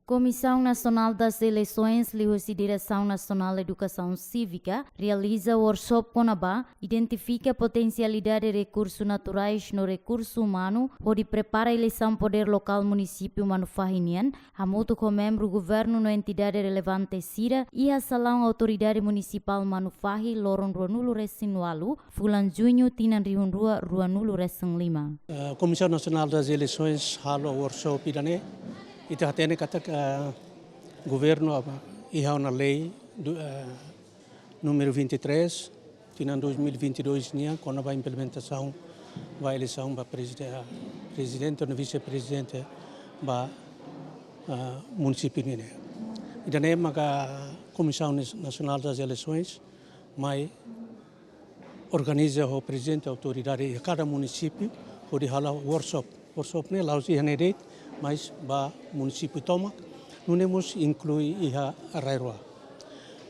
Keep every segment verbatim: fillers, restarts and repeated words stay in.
Comissão Nacional das Eleições liuhusi Diresaun Nasionál Edukasaun Sívika realiza workshop kona-ba identifika potensialidade rekursu naturais no rekursu umanu hodi prepara eleisaun podér lokál munisípiu Manufahi nian, hamutuk ho membru governu no entidade relevante sira iha salaun Autoridade Munisipál Manufahi loron ruanulu resin ualu, fulan Juñu tinan rihun rua ruanulu resin lima. Eh, Comissão Nacional das Eleições halo workshop ida-ne'e, ita hatene katak, eh, governu, ah, iha ona lei du-, eh, número vinte e três, tinan dois mil e vinte e dois nian, kona-ba implementasaun ba eleisaun ba prezide-, ah, prezidente no vise-prezidente ba, ah, munisípiu nian. Ida-ne'e maka Comissão Nas-, Nacional das Eleições mai organiza ho prezidente autoridade iha kada munisípiu hodi halo workshop. Workshop ne'e la'ós iha ne'e de'it, mas ba munisípiu tomak, nune'e mós inklui iha RAEOA.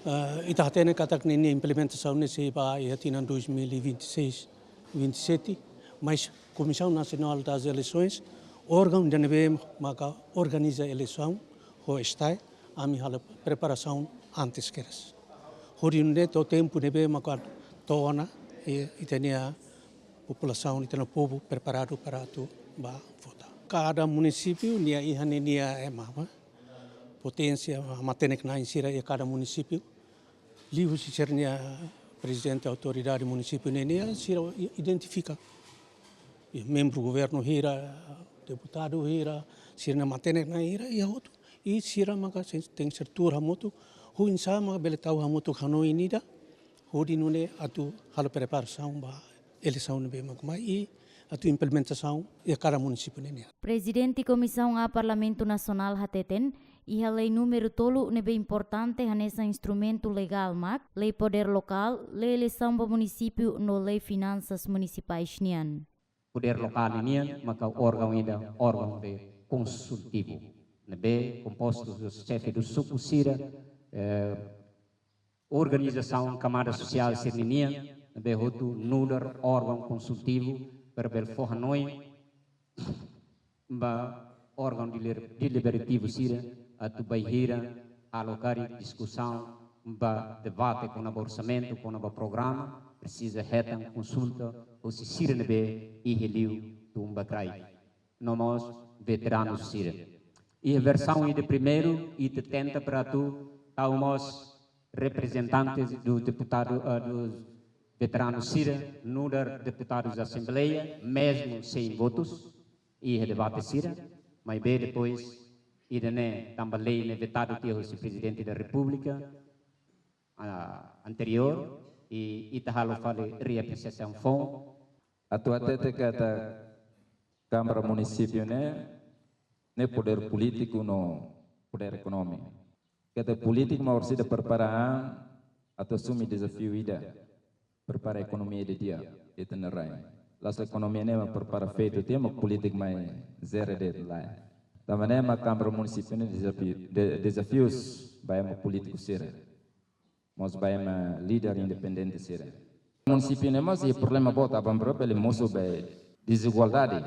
Eh, ita hatene katak ninia implementasaun ne'e sei ba iha tinan dois mil e vinte e seis, vinte e sete, mas Comissão Nacional das Eleições, órgaun ida ne'ebé maka organiza eleisaun ho STAE, ami halo preparasaun antes kedas. Hodi nune'e to'o tempu ne'ebé maka to'o ona, i, ita-nia populasaun, ita-nia povu preparadu para atu ba vota. Kada munisípiu nia iha ninia ema, apa, poténsia, matenek-na'in sira iha kada munisípiu. Liuhusi sira-nia prezidente autoridade munisípiu nian, sira i-, identifika. I membru governu hira, deputadu hira, sira-nia matenek-na'in hira, iha hotu. I sira maka se-, tenke ser tuur hamutuk, oinsá maka bele tau hamutuk hanoin ida, hodi nune'e atu halo preparasaun ba eleisaun ne'ebé mak mai i atu implementasaun iha kada munisípiu nian. Prezidente Komisaun A Parlamentu Nasionál hateten, iha lei númeru tolu ne'ebé importante hanesan instrumentu legál mak, lei podér lokál, lei eleisaun ba munisípiu no lei finansas munisipais nian. Podér lokál nian maka órgaun ida, órgaun de konsultivu. Ne'ebé kompostu dos xefe do suku sira, eh, organizasaun kamada sosiál sira-nian, ne'ebé hotu nu'udar órgaun konsultivu, para bele fó hanoin ba órgaun delir-, deliberativu sira, atu bainhira aloka diskusaun ba debate kona-ba orsamentu, kona-ba programa, presiza hetan konsulta husi sira ne'ebé iha liu tun ba kraik. No mós veteranu sira. Iha versaun ida primeiru, ita tenta para atu tau mós reprezentantes do deputadu, ah, dos veteranu sira, nu'udar deputadus da Assembleia, mezmu sein votus, iha debate sira, maibé depois, ida-ne'e tanba lei ne'e vetadu tiha husi Prezidente da Repúblika, ah, anteriór, i ita halo fali reapresiasaun foun. Atu hatete katak Kámara Munisípiu ne'e, ne'e podér polítiku no podér ekonómiku. Katak polítiku mak orsida prepara an atu asume dezafiu ida, prepara ekonomia ida di'ak iha ita-nia rain. La'ós ekonomia ne'e mak prepara feto tiha mak polítiku mai jere de'it, lae. Tanba ne'e mak Kámara Munisípiu ne'e dezafiu, de-, dezafius ba ema polítiku sira. Mós ba ema líder independente sira. Munisípiu ne'e mós iha problema boot, aban-bainrua bele mosu ba dezigualdade.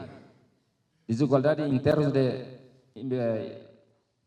Dezigualdade em termos de, eh,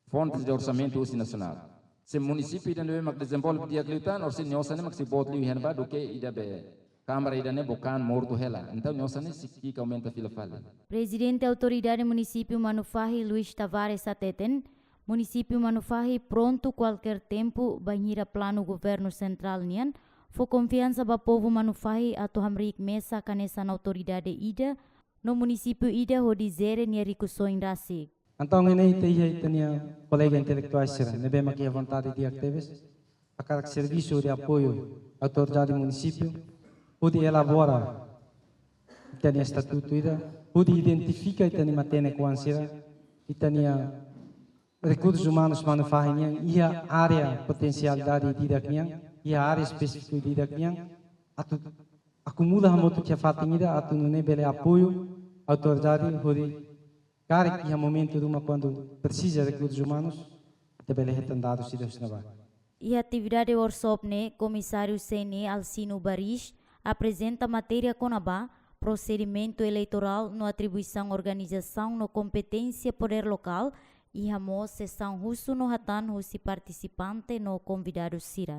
fontes de orsamentu husi nasionál. Se munisípiu ida ne'ebé mak dezenvolve di'ak liután, orsida nia osan ne'e mak sei boot liu iha ne'ebá duké ida be Kámara ida ne'e bokan mortu hela. Entaun, nia osan ne'e sei ki'ik aumenta fila fali. Prezidente Autoridade Munisípiu Manufahi, Luís Tavares, hateten, munisípiu Manufahi prontu kualkér tempu bainhira planu governu sentrál nian fó konfiansa ba povu Manufahi atu hamriik mesak hanesan autoridade ida no munisípiu ida hodi jere nia rikusoin rasik. Entaun, ne'e ita iha ita-nia kolega intelektuál sira ne'ebé mak iha vontade di'ak tebes, hakarak servisu hodi apoiu autoridade munisípiu hodi elabora ita-nia estatutu ida, hodi identifika ita-nia matenek-oan sira, ita-nia rekursus umanus Manufahi nian iha área potensialidade di'ak nian, iha área espesífiku di'ak nian, atu akumula hamutuk iha fatin ida atu nune'e bele apoiu autoridade hodi karik iha momentu ruma kuandu presiza rekursus umanus, ita bele hetan dadus ida husi ne'ebá. Iha atividade workshop ne'e, Komisáriu C N E Alcino Baris aprezenta matéria kona-ba prosedimentu eleitorál no atribuisaun organizasaun no kompeténsia podér lokál, Iha mos sesaun husu no hatán husi partisipante no konvidadu sira.